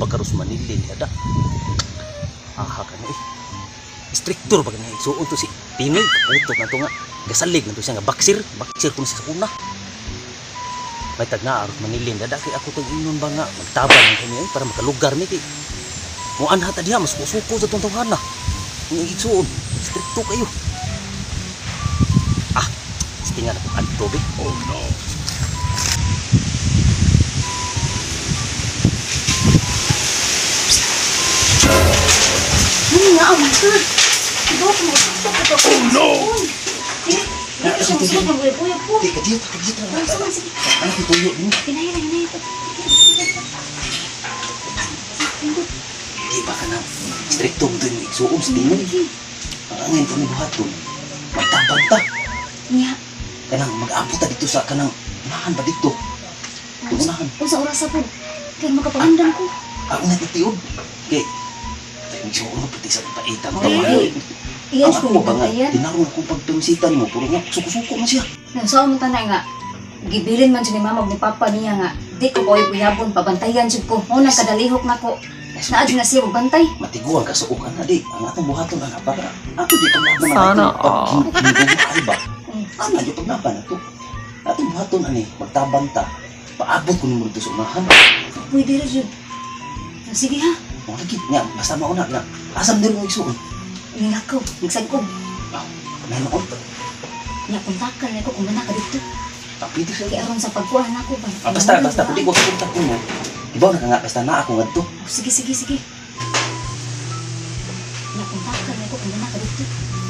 Pagkaros Manilin kada. Aha ka na eh. Strictor ba ka na igsuon to si Pinoy. Utot na to nga. Gasalig na to siya nga baksir. Baksir ko na siya sa una. May tag na aros Manilin dada kay ako tong ingnon ba nga magtabang lang kami eh, para makalugar mi kay. Mo anha ta diha mas suko sa tong tawhana. Ang igsuon, stricto kayo. Ah, stingan ako adto be. Oh no. Ano nga ang sir? Diba ako magpasok ko? Oh no. Hindi ko siya masulog ng uyab-uyab po. Di ka dito, ka dito. Ang sama, sige. Ano tuyo mo? Hinahin na, hinahin. Di ba ka na stricto mo to yung igsuon sa Pinoy. Ang angin kami buhaton. Magtabang ta. Niya. Kanang mag-abot ta dito sa kanang unahan ba dito? Unahan. Unsa oras po? Kaya makapangandam ko. Ang una titiod. Kay igsuon mo pati sa paitan. Ay, Iyan Ang ako ko ba nga, bantayan. tinarong akong pagpamsitan mo, puro nga, suko-suko man siya. Nagsawa mo tanay nga. Gibilin man siya ni mama ug ni papa niya nga. Di ko kauyab-uyabon, pabantayan jud ko. Mo nang kadalihok nako. Naa jud na siya og bantay. Matiguan ka suok na di. Ang atong buhaton ang para. Ako di paglaban na Sana all. Ay ba? Mm. Ana di paglaban na to. Atong buhaton ani, magtabang ta. Paabot ko nimo dito sa unahan. Pwede ra jud. Sige ha. Mo lagi nya, basta mauna na. Asam diri mo igsuon. Nilakaw, nagsagkob. Nanood. Nya kontakan ko kung mana ka dito. Pwede siya. Kay aron sa pagkuha nako ba. Ah, basta, basta, pwede ko kontak mo. Ibaw na ka nga, basta na ako ngadto. Oh, sige, sige, sige. Nya kontakan ko kung mana ka dito.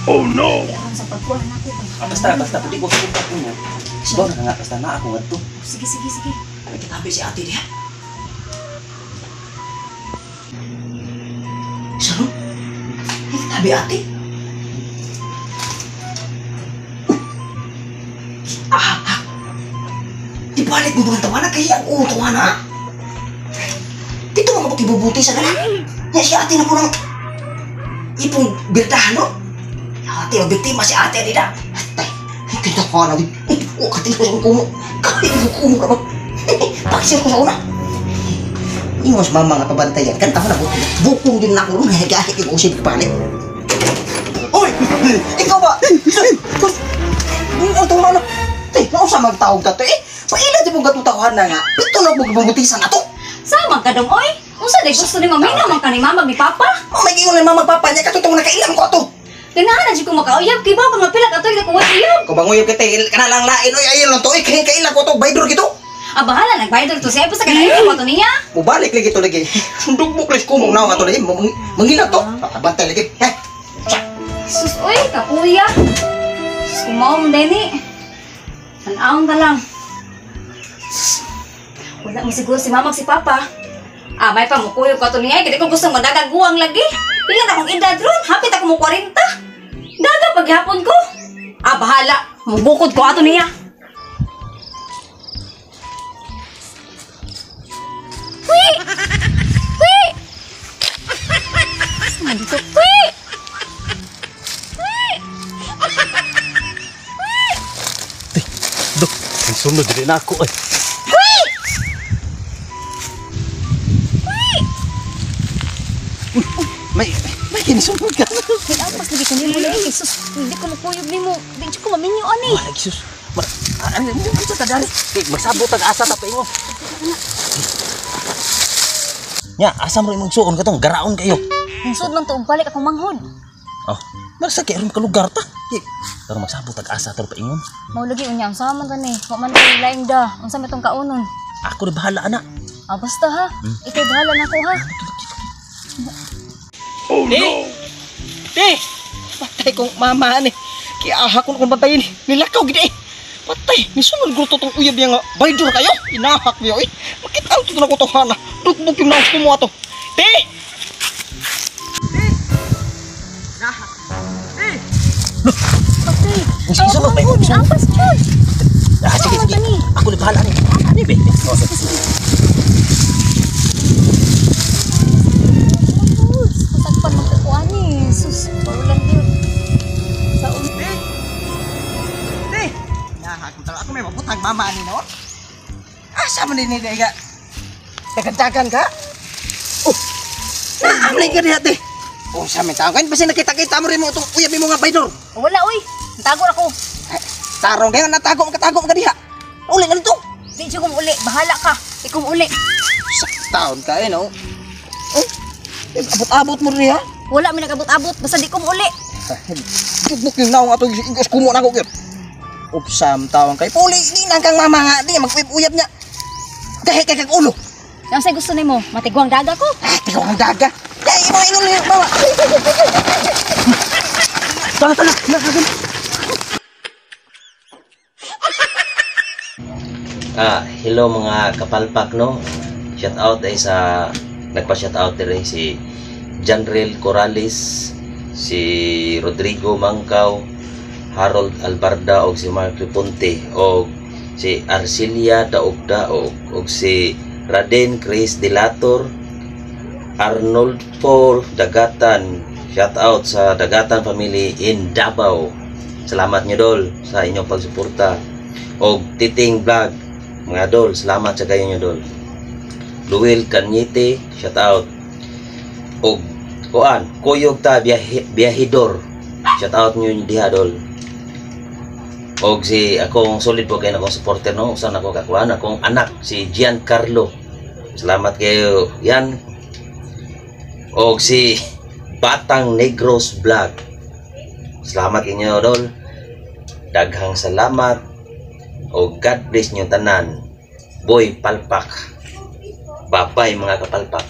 Oh no. Kay aron sa pagkuha nako ba. Ah, basta, basta, pwede ko kontak mo. Ibaw na ka nga, basta na ako ngadto. Oh, sige, sige, sige. Ay, kitabi si ate diha. Saro? Ay, kitabi ate. Ah, ah. Di balik mo doon tawana kaya ang ulo tawana. Dito mga buti-bubuti sa gana. Nga si ate na po ng ipong birdahan, no? Ate, mabiktima si ate nila. Atay, ay, kita ko na. Ay, oh, katil ko sa kumo. Kaya ko kumo ka ba? Paksir ko sa una. Ingos mama nga pabantayan. Kanta ko na buti. Bukong din na ako ron. Gahit yung usip palit. Oy! Ikaw ba? Ang tawa na. Eh, nausa magtawag ka to eh. Paila di mo gatong tawahan na nga. Pito na mo gabutisan na to. Sama ka dong oy. Unsa day gusto ni mamina man ka ni mama ni papa? Oh, may giingon ni mama papa niya katong nakailam ko ato. Ganahan na jud ko makauyab kay ba nga pila ka tuig na ko uyab. Ko banguyab kita kana lang lain oy ayun lang to. Oy, kay kailan ko to baydor gito. Ah, bahala nagbayad to siya basta kanay ko to niya. Mubalik lagi to lagi. Dugbok les ko mo na ato lagi. Mangila to. Bantay lagi. Eh. Sus oy, kapuya. Sus kumaw mo dini. Tan-awon ka lang. Sus, wala mo siguro si mama ug si papa. Ah, may pa mukuyog ko to niya. Kaya ko gusto madagaguang lagi. Pila na akong edad ron. Hapit ako mo 40. Daga paghapon ko. Ah, bahala. Mubukod ko ato niya. Wi! Wi! Saan dito? Wi! Dok, ang sunod dili na ako ay. Uy! May kinisunod ka. Nag-ampas lagi ko nimo lagi. Sus, hindi ko makuyog nimo. Di ko maminyo ani. Wala Jesus. Ano ano sa tadari? Kay magsabot tag asa ta paingon. Nya, asa mo imong suon katong garaon kayo. Sud man to og balik akong manghod. Oh, marsa kay aron ka lugar ta. Kay pero magsabot tag asa ta paingon. Mao lagi unya ang sama man gani. Wa man kay laing da. Unsa man tong kaunon? Ako ri bahala ana. Ah, basta ha. Ikaw bahala na ko ha. Oh no. Te! Patay kong mama ni. Kiaha ko na kong bantayin. Nilakaw gid eh. Patay, nisunod gruto tong uyab niya nga. Baydor kayo. Inahak niyo eh. Makita ang tuto na ko to hana. Dugbog yung naos ko mo ato. Te! Te! Nahak. Te! Patay. Ang sunod pa imong suon. Ampas jud. Ah, sige sige. Ako ri bahala ni. Ani be. Oh, sige. Pasagpan man ko ani. Sus, paulan gyud. Sa Te! Te! Nahak mo talaga. Ako may mabutang mama ani no? Asa man din ni ga? Dagan-dagan ka? Oh. Naamlay ka diha, te. Oh, sa may tao. Kain basta nakita-kita mo rin mo itong uyab mo nga baydor. Wala oy. Ntago ra ko. Tarong kayo, natago, makatago ka diha. Uli ka nito. Di siya kong uli. Bahala ka. Di kong uli. Sa taon ka eh, no? Oh, eh, abot-abot mo rin ha? Wala mi nagabot-abot. Basta di ko uli. Bukbuk yung naong ato, igas kumo na ko yun. Upsam taon kay Puli, di nang kang mama nga, di mag-uyab niya. Dahil kay kag ulo. Ang say gusto nimo, matiguang daga ko. Ah, tigaw ang daga. Dahil mo ingon niyo, mama. Tala, tala, tala. Ah, hello mga kapalpak, no. Shout out ay sa nagpa-shout out dire si Janrel Corrales, si Rodrigo Mangkaw, Harold Albarda og si Mark Riponte og si Arcilia Daog-Daog og si Raden Chris Delator, Arnold Paul Dagatan. Shout out sa Dagatan family in Davao. Salamat nyo dol sa inyong pagsuporta. Og Titing Vlog, mga dol, salamat sa kayo nyo dol. Luel Cañete, shout out. Og kuan, Kuyog ta biyahidor. Shout out nyo diha dol. Og si akong solid po kayo akong supporter, no, usan ako kakuan akong anak si Giancarlo. Salamat kayo yan. Og si Batang Negros Vlog. Salamat inyo dol. Daghang salamat o God bless nyo tanan. Boy Palpak. Bye-bye mga kapalpak.